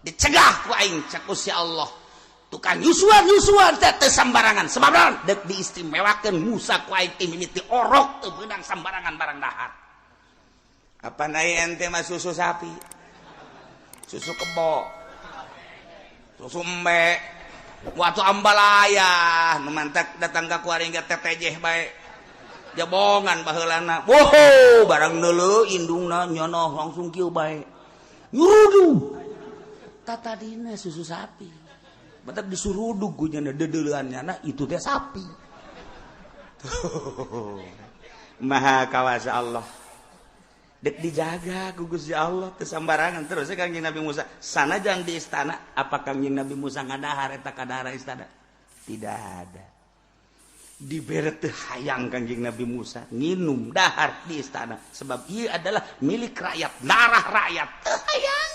Dicegah ku aing, cek si Allah. Tukang nyusuan nyusuan teh teu sambarangan. Sebab naon? Dek diistimewakeun Musa ku aing ti mimiti orok teu meunang sambarangan barang dahar. Apa naik ente mah susu sapi, susu kebo, susu embe, waktu ambalaya nu mantak datang ka kuari ge tetejeh bae. Jabongan baheulana. Wow, barang neuleuh indungna nyono langsung kieu bae. Nyurudug. Tatadina susu sapi. Batak disurudug ku nyana dedeulean nyana itu teh sapi. Maha kawasa Allah. Dek dijaga ku Gusti Allah teu sambarangan. Terus Kangjeng Nabi Musa sanajan di istana, apa Kangjeng Nabi Musa ngadahar eta kadahar istana? Tidak ada. Dibere teu hayang Kangjeng Nabi Musa nginum dahar di istana, sebab ieu adalah milik rakyat, darah rakyat, teu hayang.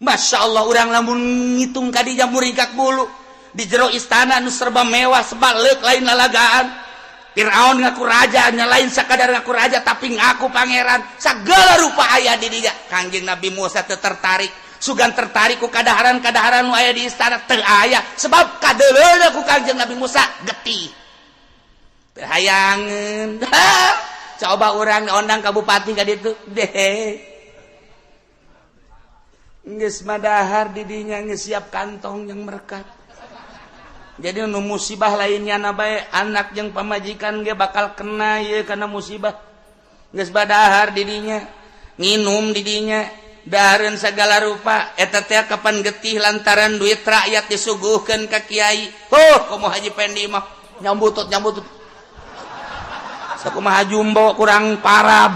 Masya Allah, urang lamun ngitung kadinya muringkak bulu di jero istana nu serba mewah, sebalik lain lalagaan. Fir'aun ngaku raja, nya lain sakadar ngaku raja tapi ngaku pangeran. Segala rupa aya di dinya. Kangjeng Nabi Musa teu tertarik. Sugan tertarik ku kadaharan-kadaharan nu aya di istana teu aya, sebab kadeuleuna ku Kangjeng Nabi Musa getih. Teu hayangeun. Coba urang ondang ka bupati ka ditu deh. Geus madahar di dinya, geus siap kantong yang merekat. Jadi nu musibah lainnya na bae, anak jeung pamajikan ge bakal kena ye karena musibah. Geus badahar di dinya, nginum di dinya, dahareun segala rupa. Eta teh kapan getih lantaran duit rakyat disuguhkeun ka kiai. Oh, komo Haji Pendi mah nyambutut nyambutut. Sakumaha jumbo kurang parab.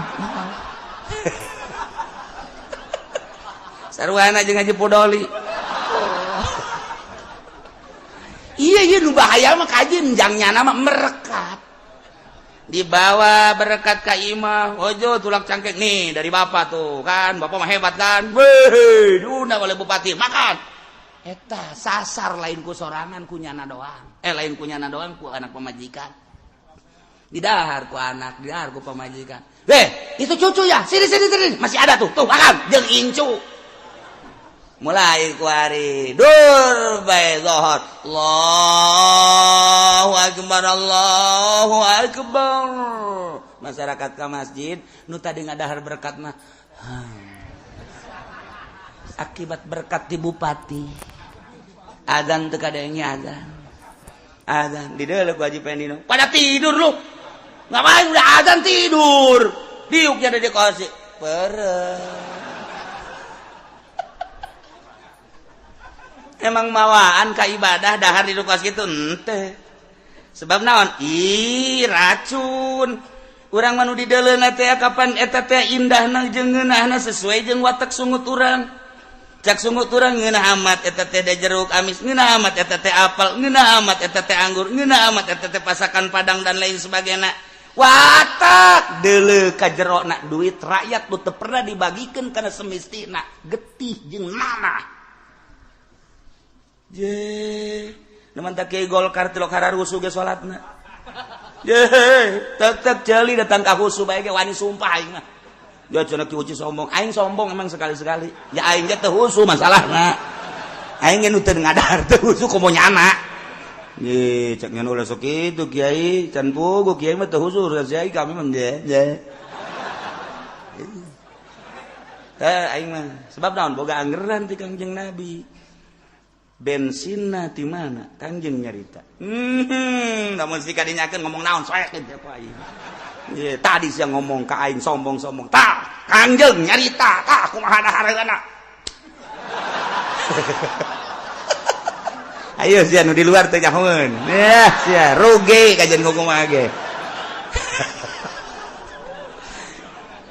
Sarwana jeung Haji Pudoli. Iya iya, nu bahaya mah kajen jangnya nama merekat. Dibawa berkat ka imah, ojo tulak cangkek nih dari bapak tuh kan, bapak mah hebat kan. Weh, diundang oleh bupati, makan. Eta sasar lain ku sorangan, ku nyana doang. Lain ku nyana doang, ku anak pemajikan. Didahar ku anak, didahar ku pemajikan. Weh, itu cucu ya, sini sini sini, masih ada tuh, tuh makan, jeung incu. Mulai kuari dur bae zohor, Allahu akbar, Allahu akbar. Masyarakat ke masjid nu tadi ngadahar berkat mah akibat berkat di bupati. Adzan teu kadenge, adzan adzan di deuleu ku Haji Pendino pada tidur. Lu ngapain udah adzan tidur? Diuknya ada di kursi pereh. Emang mawaan ka ibadah dahar di kos gitu ente. Sebab naon? Ih, racun. Urang mah nu di deuleuna teh kapan eta teh indahna jeung ngeunahna sesuai jeung watak sungut urang. Cak sungut urang ngeunah amat eta teh jeruk amis, ngeunah amat eta teh apel, ngeunah amat eta teh anggur, ngeunah amat eta teh pasakan padang dan lain sebagainya. Watak deuleu ka jerona duit rakyat nu teu pernah dibagikeun kana semestina, getih jeung nanah. Je, nu mantak kiai Golkar tilok hararusuh ge salatna. Je, tetep jeli datang ka husu bae ge wani sumpah aing mah. Ya cenah Ki Uci sombong, aing sombong emang sekali-sekali. Ya aing ge teu husu masalahna. Aing ge nu teu ngadahar teu husu komo nyana. Ye, cek nyan ulah sok kitu kiai, can puguh kiai mah teu husu, kiai kami mah je. Je. Teh aing mah sebab naon boga anggeran ti Kangjeng Nabi. Bensinna ti mana? Kangjeng nyarita. Namun si kadinyakeun ngomong naon soek teh ku aing. Ye, tadi sia ngomong ka aing sombong-sombong. Tah, Kangjeng nyarita, tah kumaha dahareunana. Ayo sia nu di luar teh nyahoeun. Ya, sia rugi kajian kumaha ge.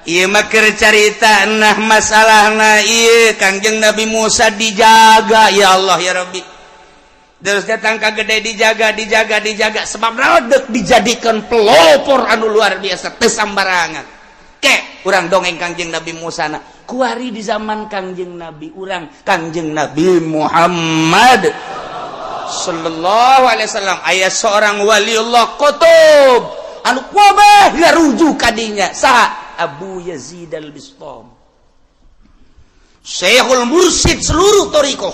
Ieu mah keur carita nah masalahna ieu Kangjeng Nabi Musa dijaga ya Allah ya Rabbi. Terus datang ka gede dijaga dijaga dijaga sebab naon dijadikan pelopor anu luar biasa teu sambarangan. Ke urang dongeng Kangjeng Nabi Musa na kuari di zaman Kangjeng Nabi urang Kangjeng Nabi Muhammad sallallahu alaihi wasallam aya seorang waliullah qutub anu kabeh ngarujuk ka dinya. Saha? Abu Yazid Al-Bistami. Syekhul Mursyid seluruh thoriqoh,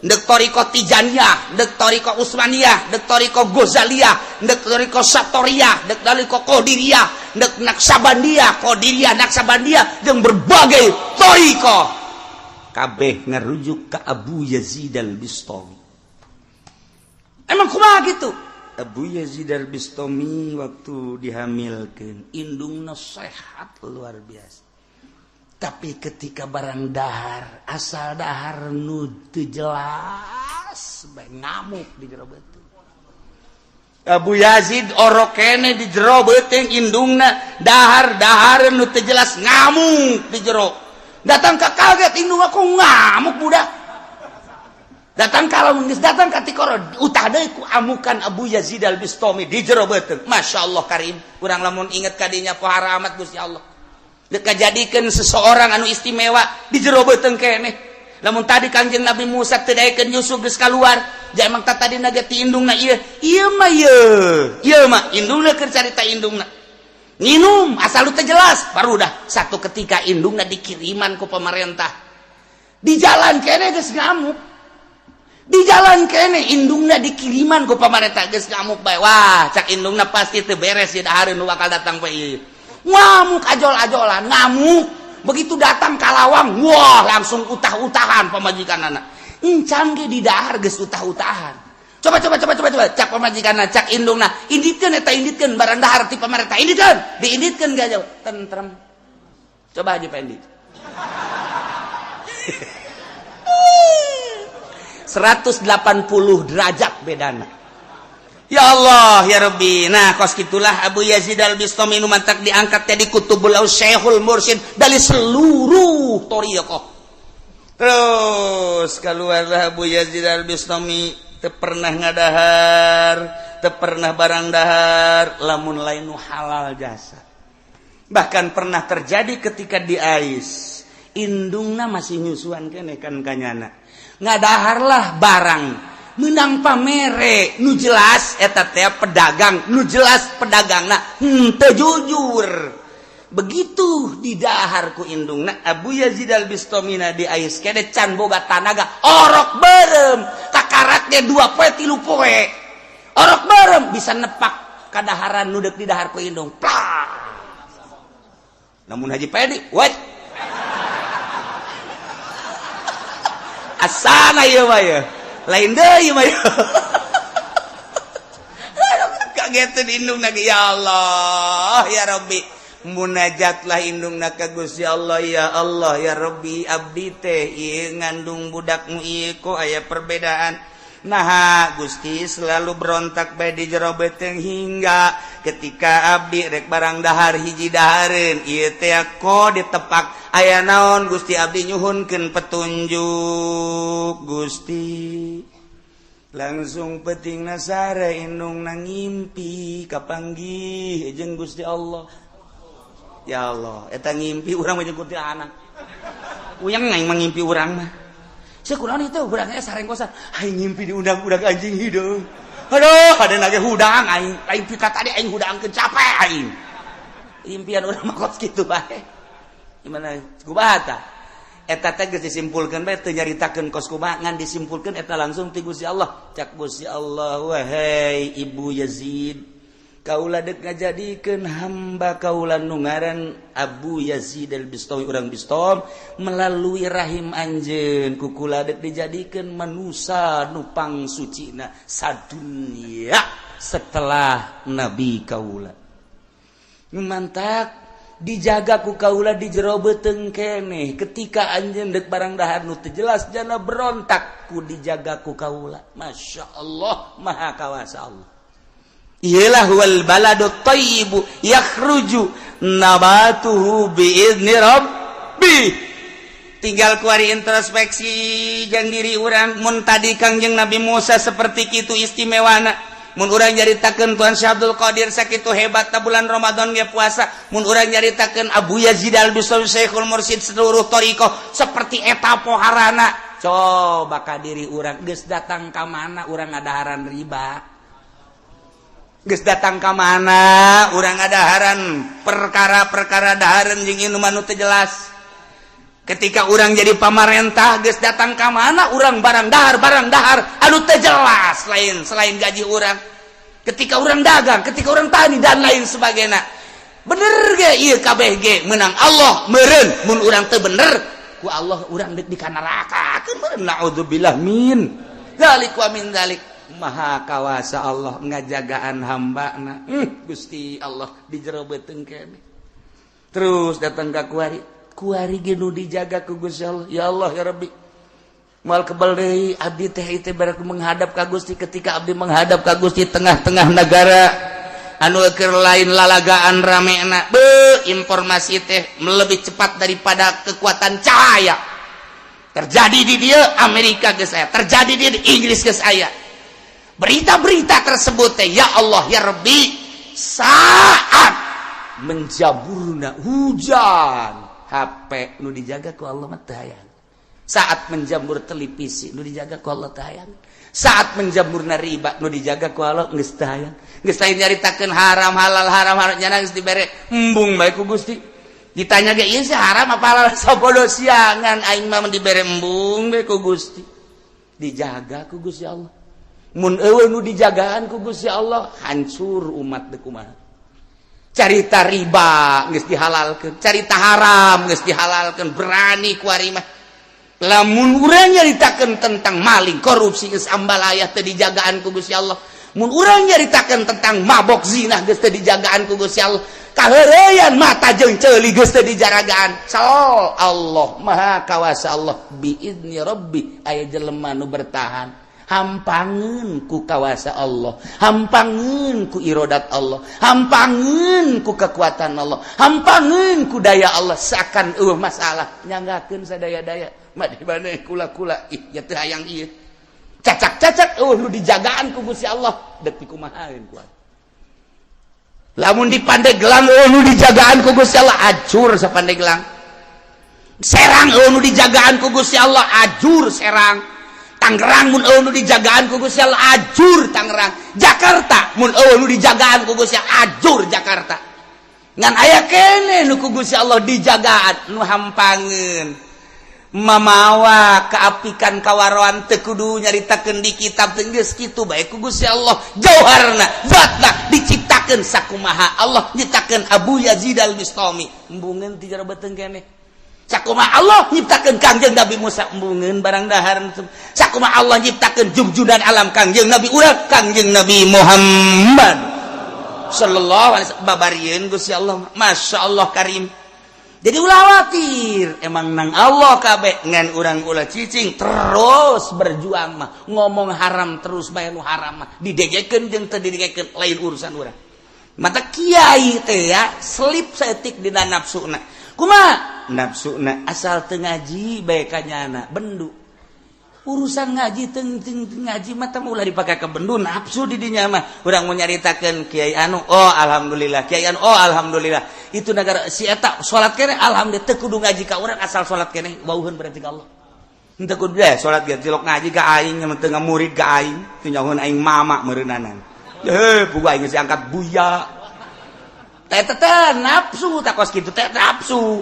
ndek thoriqoh Tijaniyah, ndek thoriqoh Usmaniyah, ndek thoriqoh Ghazaliyah, ndek thoriqoh Satoriyah, ndek thoriqoh Qadiriyah, ndek Naksabandiyah, Qadiriyah, Naksabandiyah, jeung berbagai thoriqoh kabeh ngarujuk ke Abu Yazid Al-Bistami. Emang kumaha gitu? Abu Yazid Al-Bistami waktu dihamilkan, indungna sehat luar biasa, tapi ketika barang dahar, asal dahar nu teu jelas bae, ngamuk di jero beuteung. Abu Yazid orok kene di jero beuteung indungna, dahar dahar nu teu jelas, ngamuk di jero. Datang ke kaget indung, aku ngamuk budak. Datang kalau geus datang ka tikoro, utah deui ku amukan Abu Yazid Al Bistami di jero beuteung. Masya Allah karim, urang lamun inget kadinya pohara amat Gusti Allah. Dek kajadikeun seseorang anu istimewa di jero beuteung keneh. Lamun tadi Kangjeng Nabi Musa teu daekeun nyusu, geus kaluar ja, emang tadi naga ti indungna ieu. Ieu mah ieu, ieu mah indungna keur carita, indungna nginum asal lu teu jelas. Baru dah satu ketika indungna dikiriman ku pemerintah, di jalan kene geus ngamuk. Di jalan kene indungna dikiriman ku pemerintah, geus ngamuk bae. Wah, cak indungna, pasti teu beres ya dahareun nu bakal datang bae ieu. Ngamuk ajol-ajolan, ngamuk. Begitu datang ka lawang, wah, langsung utah-utahan pamajikan anak. Encan ge di dahar geus utah-utahan. Coba, coba, coba, coba, coba, cak pamajikan, cak indungna, inditkeun eta, inditkeun barang dahar ti pemerintah, inditkeun. Diinditkeun gak jauh, tentrem. Coba aja Pendi, 180 derajat bedana. Ya Allah ya Rabbi. Nah, kos gitulah Abu Yazid Al Bistami nu mantak diangkat jadi kutubul Syekhul Mursyid dari seluruh thoriqoh. Terus keluarlah Abu Yazid Al Bistami, teu pernah ngadahar, teu pernah barang dahar lamun lain nu halal jasa. Bahkan pernah terjadi ketika di ais, indungna masih nyusuan kene kan, kanyana ngadaharlah barang menang pamere nu jelas eta teh pedagang, nu jelas pedagangna henteu jujur. Begitu didahar ku indungna, Abu Yazid Al Bistomina di ais kene can boga tanaga, orok berem kakaraknya 2 poe, 3 poe, orok berem bisa nepak kadaharan nu deuk didahar ku indung. Plak. Namun Haji Pedi what asana ieu mah ya lain deui mah ya. Kagetan indung lagi. Ya Allah ya Rabbi, munajatlah indungna ka Gusti Allah. Ya Allah ya Rabbi, abdi teh ieu ngandung budakmu ieu kok aya perbedaan. Nah, Gusti, selalu berontak bae di jero beuteung hingga ketika abdi rek barang dahar hiji dahareun ieu teh kok ditepak aya naon. Gusti, abdi nyuhunkeun petunjuk, Gusti. Langsung peting nasara indung nang ngimpi kapanggih jeung Gusti Allah. Ya Allah, eta ngimpi urang mah jeung kuntilanak uyang aing mah ngimpi urang mah. Saya kurang itu urangnya sareng kosan aing ngimpi diundang-undang anjing hidung. Aduh, ada nage hudang aing, aing pika tadi aing hudangkeun, capek aing. Impian urang mah kos kitu bae. Gimana kumaha tah eta teh? Geus disimpulkeun bae, teu nyaritakeun kos kumaha, ngan disimpulkeun eta langsung ti Gusti Allah. Cak Gusti Allah, wahai Ibu Yazid, kaula dek ngajadikeun hamba kaula nu ngaran Abu Yazid Al-Bistami, urang Bistom, melalui rahim anjeun ku kula dek dijadikeun manusa nu pangsucina sadunya setelah nabi kaula. Mantak dijaga ku kaula di jero beuteung keneh. Ketika anjeun dek barang dahar nu teu jelas, jana berontak, ku dijaga ku kaula. Masya Allah, maha kawasa Allah. Iyalah wal baladu thayyibu yakhruju nabatuhu biizni rabbi. Tinggal kuari introspeksi jang diri urang. Mun tadi Kangjeng Nabi Musa seperti kitu istimewana, mun urang nyaritakeun Tuan Syekh Abdul Qadir sakitu hebat bulan Ramadan ge puasa, mun urang nyaritakeun Abu Yazid Al-Bistami Syekhul Mursyid seluruh thoriqoh seperti eta poharana, coba ka diri urang, geus datang ka mana urang ngadaharan riba? Geus datang ka mana urang ngadaharan perkara-perkara dahareun jeung inuman nu teu jelas? Ketika urang jadi pamarentah, geus datang ka mana urang barang dahar anu teu jelas lain selain gaji urang. Ketika urang dagang, ketika urang tani, dan lain sebagainya, bener ge ieu kabeh ge menang Allah meureun. Mun urang teu bener ku Allah, urang deuk di neraka meureun. Naudzubillah min dzalik wa min dzalik. Maha kawasa Allah ngajagaan hamba. Gusti Allah di jero beuteung kene. Terus datang ka kuari, kuari ge nu dijaga ku Gusti Allah. Ya Allah, ya Rabbi, moal kebal deui abdi teh itu berarti menghadap ka Gusti. Ketika abdi menghadap ka Gusti, tengah-tengah negara anu keur lain lalagaan ramena be, informasi teh lebih cepat daripada kekuatan cahaya. Terjadi di dia Amerika geus aya, terjadi di Inggris geus aya berita-berita tersebut teh. Ya Allah, ya Rabbi, saat menjaburna hujan, HP nu dijaga ku Allah mah teu hayang. Saat menjamur televisi, nu dijaga ku Allah teu hayang. Saat menjamurna riba, nu dijaga ku Allah geus teu hayang. Geus lain nyaritakeun haram halal, haram haram, nyana geus dibere embung bae ku Gusti. Ditanya ge, ieu sih haram apa halal? Sabodo siangan, aing mah dibere embung bae ku Gusti. Dijaga ku Gusti Allah. Mun eueuh nu dijagaan ku Gusti Allah, hancur umat. Deuk kumaha carita riba geus dihalalkeun, carita haram geus dihalalkeun, berani ku ari mah. Lamun urang nyaritakeun tentang maling, korupsi, geus ambalaya, teu dijagaan ku Gusti Allah. Mun urang nyaritakeun tentang mabok, zina, geus teu dijagaan ku Gusti Allah. Kaheureuyan mata jeung ceuli geus teu dijaragaan. So Allah Maha Kawasa. Allah biizni Rabbi, aya jelema nu bertahan, hampangeun ku kawasa Allah, hampangeun ku irodat Allah, hampangeun ku kekuatan Allah, hampangeun ku daya Allah, seakan eueuh masalah, nyanggakeun sadaya-daya mah di mana kula-kula. Ih ya, teu hayang ieu cacak-cacak, eueuh nu dijagaan ku Gusti Allah, deuk dikumahaeun kuat. Lamun di Pandeglang eueuh nu dijagaan ku Gusti Allah, acur sa Pandeglang. Serang eueuh nu dijagaan ku Gusti Allah, ajur Serang. Tangerang mun eueuh nu dijagaan ku Gusti Allah, ajur Tangerang. Jakarta mun eueuh nu dijagaan ku Gusti Allah, ajur Jakarta. Ngan aya kene nu ku Gusti Allah dijagaan, nu hampangeun mamawa keapikan kawaroan, teu kudu nyaritakeun di kitab teh, geus kitu bae ku Gusti Allah. Jauharna, zatna diciptakeun sakumaha Allah nyiptakeun Abu Yazid Al-Bistami, embungeun ti jero beuteung keneh. Sakumaha Allah nyiptakeun Kangjeng Nabi Musa, embungeun barang dahar. Sakumaha Allah nyiptakeun jugjudan alam, Kangjeng Nabi urang, Kangjeng Nabi Muhammad sallallahu alaihi wasallam, babarieun Gusti Allah. Masya Allah karim. Jadi ulah khawatir, emang nang Allah kabeh. Ngan urang ulah cicing, terus berjuang mah. Ngomong haram terus bae, nu haram mah didegekeun jeung teu didegekeun lain urusan urang. Mata kiai teh ya selip saeutik dina nafsuna. Kumaha nafsuna? Asal teu ngaji bae kanyana bendu. Urusan ngaji teng teng ngaji mah teh ulah dipake ke bendu nafsu di dinya mah. Urang mau nyaritakeun kiai anu, oh alhamdulillah, kiai anu, oh alhamdulillah, itu negara si eta salat kene, alhamdulillah. Teu kudu ngaji ka urang, asal salat kene wauheun berarti ka Allah. Henteu kudu deh salat ge cilok ngaji ka aing, teu murid ka aing, teu nyahoeun aing mama meureunana. Heh, pugu aing geus diangkat buya. Teh teh nafsu tak kos kitu teh nafsu.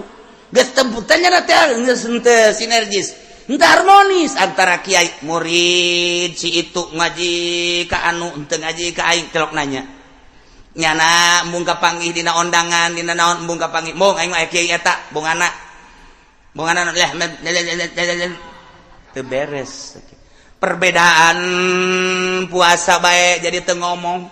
Geus teu tanya teh geus henteu sinergis, henteu harmonis antara kiai murid. Si itu ngaji ka anu, henteu ngaji ka aing, celok nanya. Nyana embung kapanggih dina ondangan, dina naon embung kapanggih. Mong aing mah kiai eta, bongana. Bongana lah teu beres. Perbedaan puasa bae jadi teu ngomong.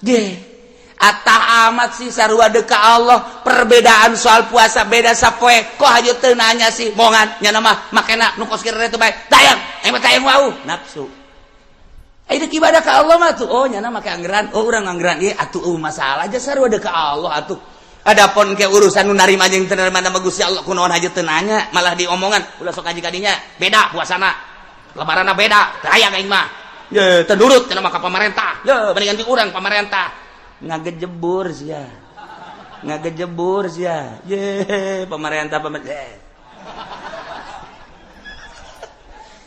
Ge atah amat sih, sarua deka Allah. Perbedaan soal puasa beda sapoe, kok haja teu nanya sih, mongan nyana mah makena nu kos kieu teh bae tayang aing mah tayang wau nafsu. Ayo ibadah ka Allah mah tuh, oh nyana make anggaran, oh urang anggaran ieu atuh, eueuh masalah aja, sarua deka Allah atuh. Adapun ke urusan nu narima jeung teu narima nama Gusti Allah, kunaon haja teu nanya, malah diomongan ulah sok ngaji kadinya, beda puasana, lebaranna beda, teu hayang aing mah. Ye, teu nurut cenah mah ka pamarentah. Ye, mendingan di urang pamarentah. Ngagejebur sia, ngagejebur sia. Ye, pemerintah, pemerintah.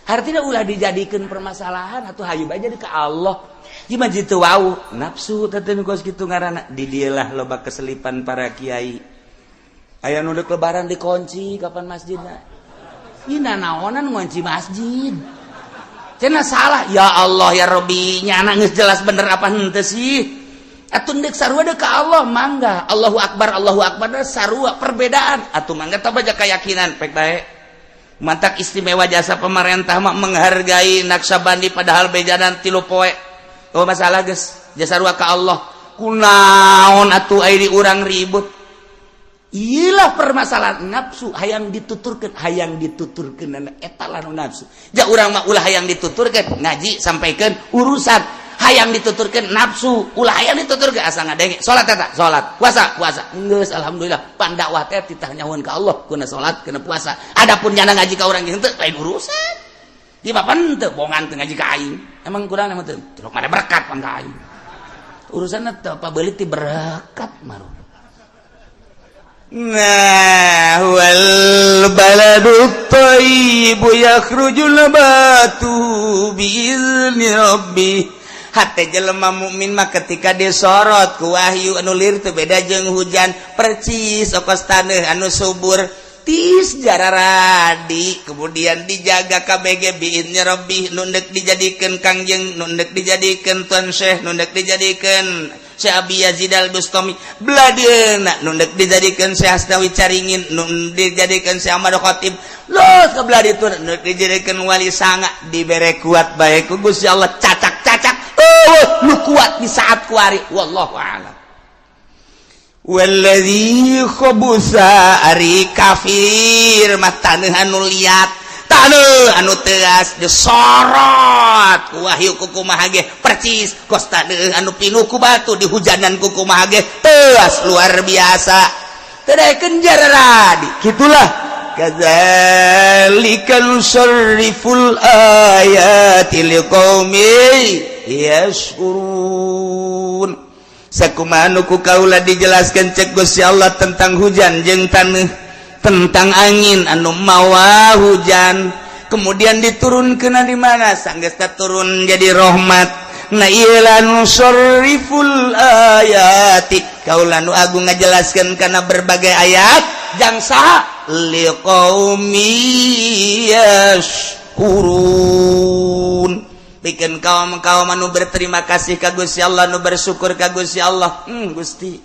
Artinya ulah dijadikan permasalahan atau hayu bae jadi ke Allah. Gimana jitu wau nafsu teh kos kitu ngaranna. Di dieulah loba keselipan para kiai. Aya nu deuk lebaran dikunci kapan masjidna. Ini naonan ngunci masjid. Cenah salah. Ya Allah ya Robbi, nyana geus jelas bener apa henteu sih? Atuh deuk sarua deuk ka Allah mangga. Allahu akbar, Allahu akbar sarua perbedaan. Atuh mangga tah baca keyakinan pek bae. Mantak istimewa jasa pemerintah mah menghargai Naksabandi padahal bejanan 3 poe. Oh masalah geus jasa sarua ka Allah. Kunaon atuh ai di urang ribut. Iyalah permasalahan nafsu hayang dituturkeun, hayang dituturkeun eta lah nu nafsu. Ja urang mah ulah hayang dituturkeun, ngaji sampaikan urusan hayang dituturkeun nafsu, ulah hayang dituturkeun asa ngadenge. Salat eta, salat, puasa, puasa. Geus alhamdulillah pan dakwah teh titah nyahoan ka Allah kuna salat, kuna puasa. Adapun nyana ngaji ka urang henteu lain urusan. Di papan teu bongan teu ngaji ka aing. Emang kurang emang teu. Cilok mana berkat pan ka aing. Urusan teu apa beulit ti berkat maru. Nah, wal baladu thayyibu yakhruju nabatu biizni rabbi. Hate jelema mukmin mah ketika disorot ku wahyu anu lir teu beda jeung hujan, percis okos taneuh anu subur tis jararadi, kemudian dijaga KBG biizni rabbi. Nu ndek dijadikeun kangjeng, nu ndek dijadikeun Tuan Syekh, nu ndek dijadikeun Syekh Abi Yazid Al Bustami beladeuna, nu ndek dijadikeun Syekh Asnawi Caringin, nu dijadikeun Syekh Ahmad Khatib los ke belah ditu, nu dijadikeun Wali Sanga, dibere kuat bae ku Gusti Allah, cacak-cacak oh nu kuat di saat kuari, wallahu a'lam. Walladzi khabusa, ari kafir mah taneuh anu liat, taneuh anu teas, disorot ku wahyu kukumaha ge percis kos taneuh anu pinuh ku batu, dihujanan kukumaha ge teas luar biasa, teu daekeun jararadi. Gitulah, kadzalika nusarriful ayati liqaumin yashkurun. Sakumaha nu ku kaula dijelaskan cek Gusti Allah tentang hujan jeung taneuh, tentang angin anu mawa hujan, kemudian diturunkeun di mana sanggeus turun jadi rahmat. Nah, ieu nusarriful ayati, kaula nu agung ngajelaskeun kana berbagai ayat jang saha? Liqaumi yashkurun, bikin kaum kaum anu berterima kasih ka Gusti Allah, nu bersyukur ka Gusti Allah. Gusti,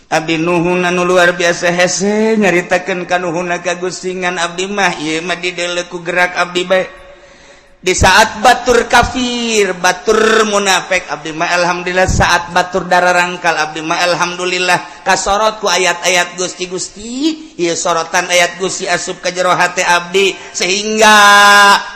abdi nuhun anu luar biasa hese nyaritakeun kanuhunna ka Gusti, ngan abdi mah ieu mah dideuleu ku gerak abdi bae. Di saat batur kafir, batur munafik, abdi mah alhamdulillah. Saat batur darah rangkal, abdi mah alhamdulillah kasorot ku ayat-ayat Gusti. Gusti, ieu sorotan ayat Gusti asup ka jero hate abdi sehingga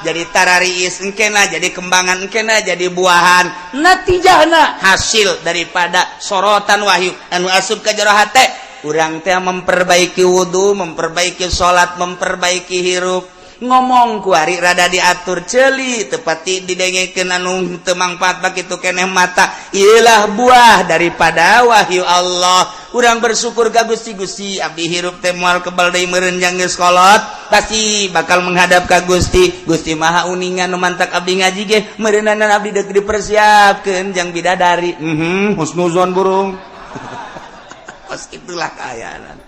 jadi tarariis engkena, jadi kembangan engkena, jadi buahan. Natijahna hasil daripada sorotan wahyu anu asup ka jero hate urang teh memperbaiki wudhu, memperbaiki salat, memperbaiki hirup, ngomong kuari rada diatur, celi tepati didengekeun anu teu mangfaat bagitu keneh mata. Iyalah buah daripada wahyu Allah. Urang bersyukur ka Gusti. Gusti, abdi hirup teh moal kebal deui meureun, jang geus kolot pasti bakal menghadap ka Gusti. Gusti Maha uningan, nu mantak abdi ngaji ge meureunanan abdi deuk dipersiapkeun jang bidadari. Husnuzon burung. Pas itulah kaayaan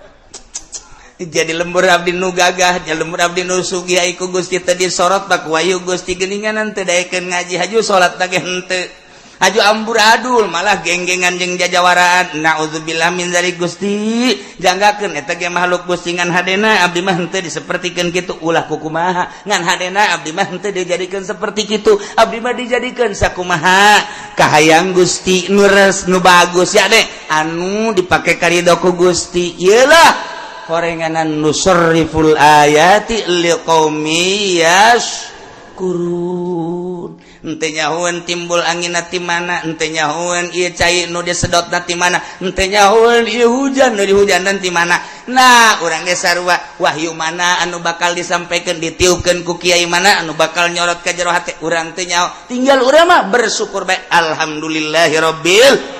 jadi lembur abdi nu gagah, jadi lembur abdi nu sugih ai ku Gusti teh disorot bak wahyu Gusti geuningan teu daekeun ngaji, haju salat teh henteu, haju amburadul, malah genggengan jeung jajawaraan. Naudzubillah min dzalik. Gusti, janggakeun eta ge makhluk Gusti, ngan hadena abdi mah henteu disapertikeun kitu, ulah kukumaha, ngan hadena abdi mah henteu dijadikeun seperti kitu. Abdi mah dijadikeun sakumaha kahayang Gusti, nu res, nu bagus ya deh, anu dipake karido ku Gusti. Iyalah horenganan nusarriful ayati liqaumi yashkurun. Ente nyahuan timbul angin ti mana, ente nyahuan ieu cai nu disedot ti mana, ente nyahuan ieu hujan nu dihujanan ti mana. Nah, urang ge sarua, wahyu mana anu bakal disampaikan, ditiupkeun ku kiai mana anu bakal nyorot ka jero hate urang teu nyaho. Tinggal urang mah bersyukur bae, alhamdulillahirabbil.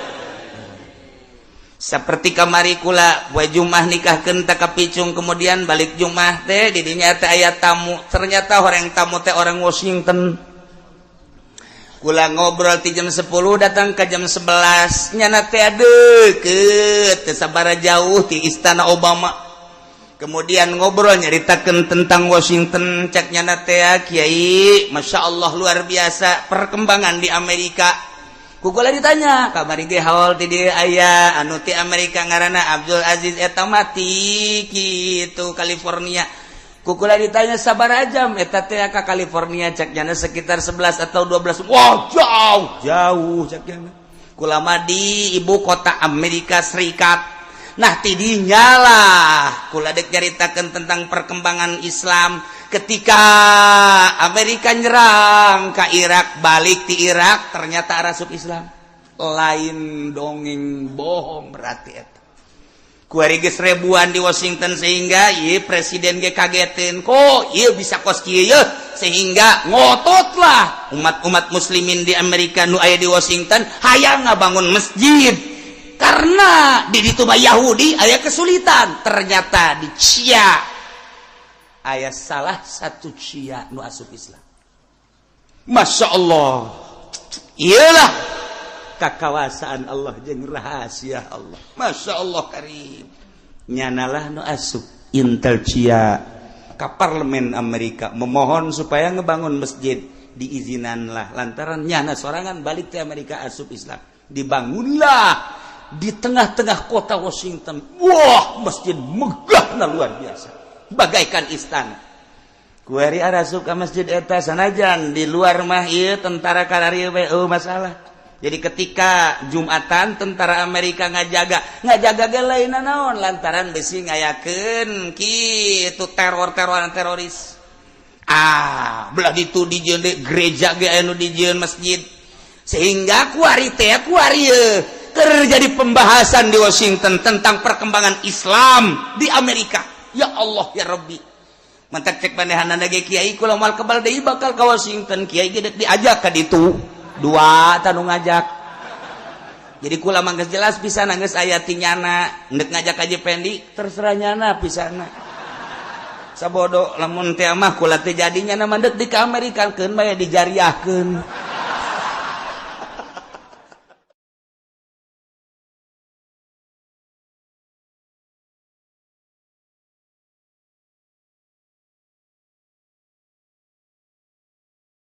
Seperti kamari kula poe Jumat nikahkeun tak kapicung, kemudian balik Jumat teh di dinya teh aya tamu, ternyata orang tamu teh orang Washington. Kula ngobrol ti jam 10 datang ke jam 11, nyana teh deket teu sabara jauh ti istana Obama. Kemudian ngobrol, nyaritakan tentang Washington. Cek nyana teh, "Kiai, Masya Allah, luar biasa perkembangan di Amerika." Ku kula ditanya, kamari ge haul ti dieu aya anu ti Amerika, ngaranna Abdul Aziz, eta mati kitu California. Ku kula ditanya, "Sabaraha jam eta teh ka California?" Cek nyana, "Sekitar 11 atau 12." "Wah, jauh jauh," cek nyana. Kula mah di ibu kota Amerika Serikat. Nah, tidinya lah kula dek nyaritakan tentang perkembangan Islam ketika Amerika nyerang ke Irak, balik di Irak ternyata arasup Islam. Lain dongeng bohong berarti eta. Kuari geus ribuan di Washington, sehingga ieu presiden ge kagetin, kok ieu bisa kos kieu, sehingga ngototlah umat-umat muslimin di Amerika nu aya di Washington hayang ngabangun masjid karena di ditu mah Yahudi aya kesulitan. Ternyata di CIA aya salah satu CIA nu asup Islam. Masya Allah, iyalah kakawasaan Allah jeung rahasia Allah. Masya Allah karim, nyanalah nu asup Intel CIA ke parlemen Amerika memohon supaya ngebangun masjid. Diizinanlah lantaran nyana sorangan balik ke Amerika asup Islam. Dibangunlah di tengah-tengah kota Washington. Wah, masjid megah, luar biasa, bagaikan istana. Kuari arasup ka masjid eta, sanajan di luar mah ieu tentara kararieu we, oh, masalah. Jadi ketika Jumatan tentara Amerika ngajaga, ngajaga ge lain naon, lantaran besi ngayakeun kitu teror-teroran teroris. Ah, belah ditu dijieun gereja ge anu dijieun masjid, sehingga kuari teh kuari terjadi pembahasan di Washington tentang perkembangan Islam di Amerika. Ya Allah ya Rabbi, mantak cek manehanana ge, "Kiai, kula moal kebal deui bakal ke Washington." Kiai ge diajak ka ditu dua tanu ngajak. Jadi kula mah geus jelas pisan, geus aya ti nyana. Ndek ngajak aja Pendi, terserah nyana pisan. Sabodo lamun teh mah kula teh jadinya nama ndek di ka Amerika keun bae dijariahkeun.